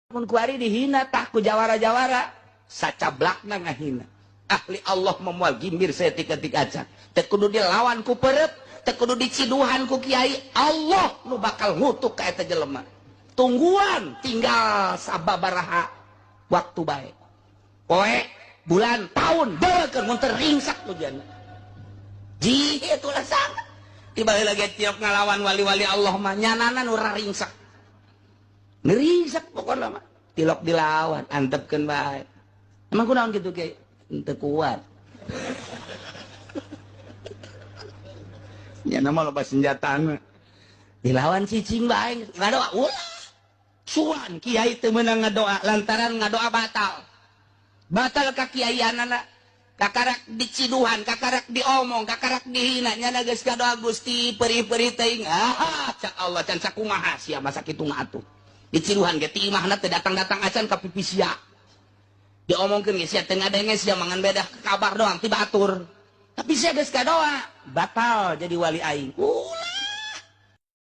Mun kuari dihina tah ku jawara-jawara sacablakna ngahina. Ahli Allah memual gimbir saeutik-eutik acan. Teu kudu dilawan ku perep, teu kudu diciduhan ku kiai, Allah nu bakal ngutuk ka eta jelema. Tungguan tinggal sababaraha waktu bae. Poe, bulan, tahun, beukeun mun teu ringsak ujian. Ji itulah sangat. Tiba lagi tiap ngalawan wali-wali Allah mah nyanana nu ringsak. Ngerisak pokoknya mah tilok dilawan antepkeun bae. Emang kunaon kitu ge? Henteu kuat. Nya mah loba senjatana. Dilawan cicing bae ngadoa ulah. Suan kiai teu meunang ngadoa lantaran ngadoa batal. Batal ka kiaianana. Kakarak diciduhan, kakarak diomong, kakarak dihina, nyana geus ngadoa Gusti perih-perih teuing. Ah, cak Allah can sakumaha sia masa kitu atuh. Diciduhan ge ti imahna teu datang-datang acan ka pipi sia. Diomongkeun ge sia teu ngadenge sia mangan beda kabar doang ti batur. Tapi sia geus kadoa, batal jadi wali aing. Ulah